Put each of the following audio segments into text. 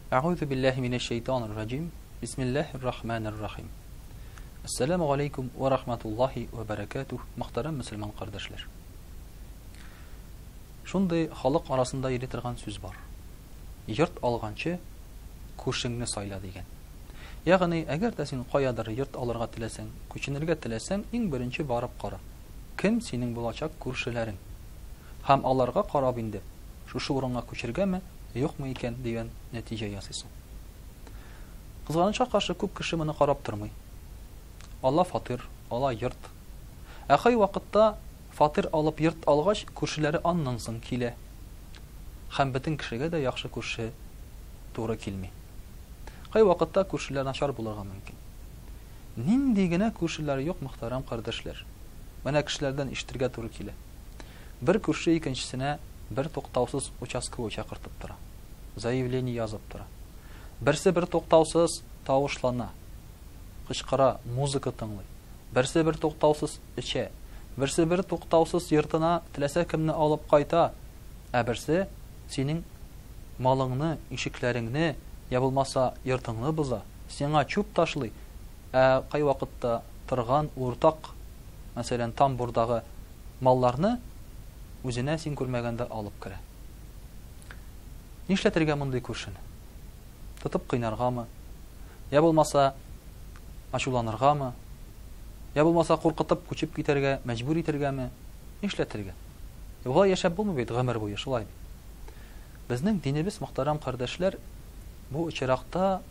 Әгъузу биллаһи минәш шәйтанир раҗим. Бисмиллаһир рахманир рахим. Ассаламу алейкум ва рахматуллаһи ва баракатуһ, мөхтәрәм мөселман кардәшләр. Шундый халык арасында йөри торган сүз бар. Йорт алганчы күршеңне сайла дигән. Ягъни, әгәр дә син каядыр йорт алырга теләсәң, күченергә теләсәң, иң беренче барып кара. Кем синең булачак күршеләрең? Һәм аларга карап инде, шушы урынга күчергәме, юкмы икән дигән нәтиҗә ясыйсың. Кызганычка каршы, күп кеше моны карап тормый. Ала фатир, ала йорт. Ә кайвакытта фатир алып йорт алгач, күршеләре аннан соң килә. Һәм бөтен кешегә дә яхшы күрше туры килми. Кайвакытта күршеләр начар булырга мөмкин. Нинди генә күршеләр юк, мөхтәрәм кардәшләр. Менә кешеләрдән ишетергә туры килә. Бер күрше икенчесенә бертуктаусыз участковый чакыртып тора. Заявление язып тора. Берсе бертуктаусыз тавышлана, кычкыра, музыка тыңлый. Берсе бертуктаусыз эчә. Берсе бертуктаусыз йортына теләсә кемне алып кайта. Ә берсе синең малыңны, ишекләреңне, я булмаса йортыңны боза, сиңа чүп ташлый, ә кайвакытта торган уртак, мәсәлән, тамбурдагы малларны үзенә син күрмәгәндә алып керә. Нишләтергә мондый күршене? Тотып кыйнаргамы? Я булмаса, ачуланыргамы? Я булмаса, куркытып күчеп китәргә мәҗбүр итәргәме? Нишләтергә? Болай яшәп булмый бит гомер буе, шулай бит. Безнең динебез, мөхтәрәм кардәшләр, бу очракта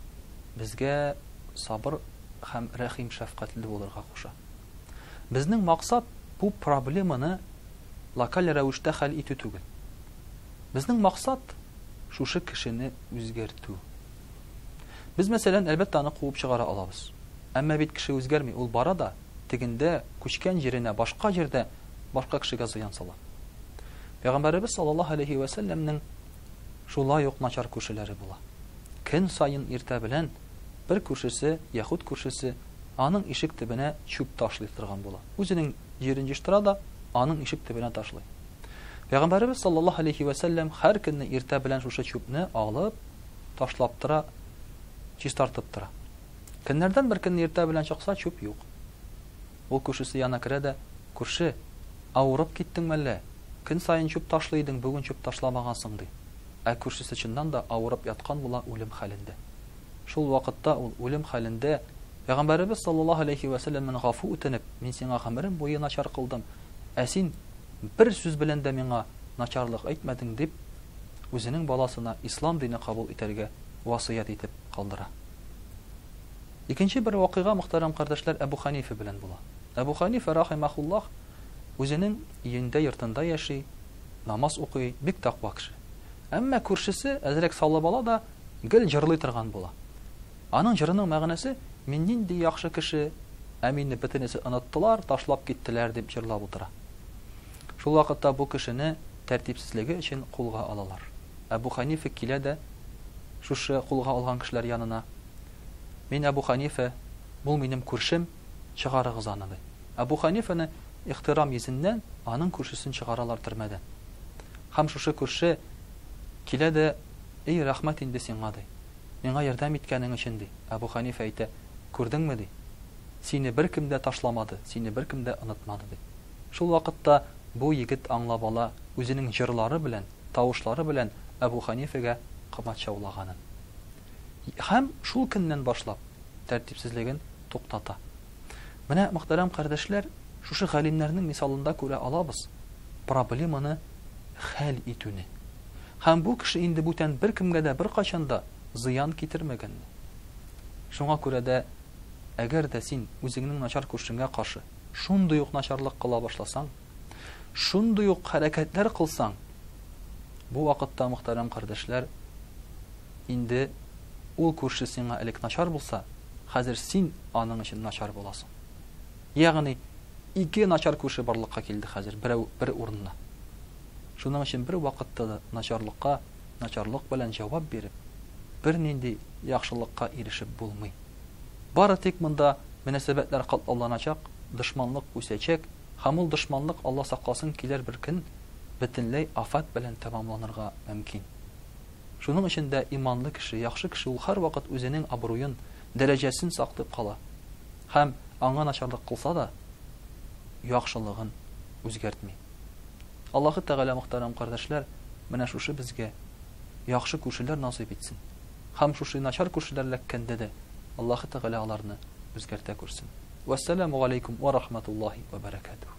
безгә сабыр һәм рәхим-шәфкатьле булырга куша. Безнең максат бу проблеманы локаль рәвештә хәл итү түгел. Безнең максат шушы кешене үзгәртү. Без, мәсәлән, әлбәттә, аны куып чыгара алабыз. Әмма бит кеше үзгәрми, ул бара да, тегендә, күчкән җиренә, башка җирдә башка кешегә зыян сала. Пәйгамбәребез саллаллаһу алейһи вә сәлләмнең шулай ук начар күршеләре була. Көн саен иртә белән бер күршесе, яһүд күршесе, аның ишек төбенә чүп ташлый торган була. Үзенең җирен җыештыра да, аның ишек төбенә ташлый. Пәйгамбәребез саллаллаһу алейһи вә сәлләм һәр көнне иртә белән шушы чүпне алып, ташлап тора, чистартып тора. Көннәрдән бер көнне иртә белән чыкса, чүп юк. Ул күршесе янына керә дә, Күрше, авырып киттең мәллә? Көн саен чүп ташлый идең, бүген чүп ташламагансың, ди. Ә күршесе чыннан да авырып яткан була үлем хәлендә. Шул вакытта ул үлем хәлендә Пәйгамбәребез саллаллаһу алейһи вә сәлләмнән гафу үтенеп, Мин сиңа гомерем буе начар кылдым, ә син бер сүз белән дә миңа начарлык әйтмәдең, дип, үзенең баласына ислам дине кабул итәргә васыять итеп калдыра. Икенче бер вакыйга, мөхтәрәм кардәшләр, Әбу Хәнифә белән була. Әбу Хәнифә, рахимәһуллаһ, үзенең өендә, йортында яши, намаз укый, бик таква кеше. Әмма күршесе әзрәк салып ала да, гел җырлый торган була. Аның җырының мәгънәсе, Мин нинди яхшы кеше, ә мине бөтенесе оныттылар, ташлап киттеләр, дип җырлап утыра. Шул вакытта бу кешене тәртипсезлеге өчен кулга алалар. Әбу Хәнифә килә дә шушы кулга алган кешеләр янына, Мин Әбу Хәнифә, бул минем күршем, чыгарыгыз аны, ди. Әбу Хәнифәне ихтирам йөзеннән аның күршесен чыгаралар төрмәдән. Һәм шушы күрше килә дә, Эй, рәхмәт инде сиңа, ди. Миңа ярдәм иткәнең өчен, ди. Әбу Хәнифә әйтә, Күрдеңме, ди, сине беркем дә ташламады, сине беркем дә онытмады, ди. Шул вакытта бу егет аңлап ала, үзенең җырлары белән, тавышлары белән Әбу Хәнифәгә комачаулаганын. Һәм шул көннән башлап тәртипсезлеген туктата. Менә, мөхтәрәм кардәшләр, шушы галимнәрнең мисалында күрә алабыз проблеманы хәл итүне. Һәм бу кеше инде бүтән беркемгә дә беркайчан да зыян китермәгәнне. Шуңа күрә дә, әгәр дә син үзеңнең начар күршеңә каршы шундый ук начарлык кыла башласаң, шундый ук хәрәкәтләр кылсаң, бу вакытта, мөхтәрәм кардәшләр, инде ул күрше сиңа элек начар булса, хәзер син аның өчен начар буласың. Ягъни, ике начар күрше барлыкка килде хәзер берәү бер урынына. Шуның өчен бер вакытта да начарлыкка начарлык белән җавап биреп, бернинди яхшылыкка ирешеп булмый. Бары тик монда мөнәсәбәтләр катлауланачак, дошманлык үсәчәк һәм ул дошманлык, Алла сакласын, килер бер көн бөтенләй афәт белән тәмамланырга мөмкин. Шуның өчен дә иманлы кеше, яхшы кеше ул һәрвакыт үзенең абруен, дәрәҗәсен саклып кала. Һәм аңа начарлык кылса да, яхшылыгын үзгәртми. Аллаһы Тәгалә, мөхтәрәм кардәшләр, менә шушы безгә яхшы күршеләр насыйп итсен. Һәм шушы начар күршеләр эләккәндә дә Аллаһы Тәгалә аларны үзгәртә күрсен. Вәссәламү галәйкүм вә рахматуллаһи вә бәрәкәтүһ.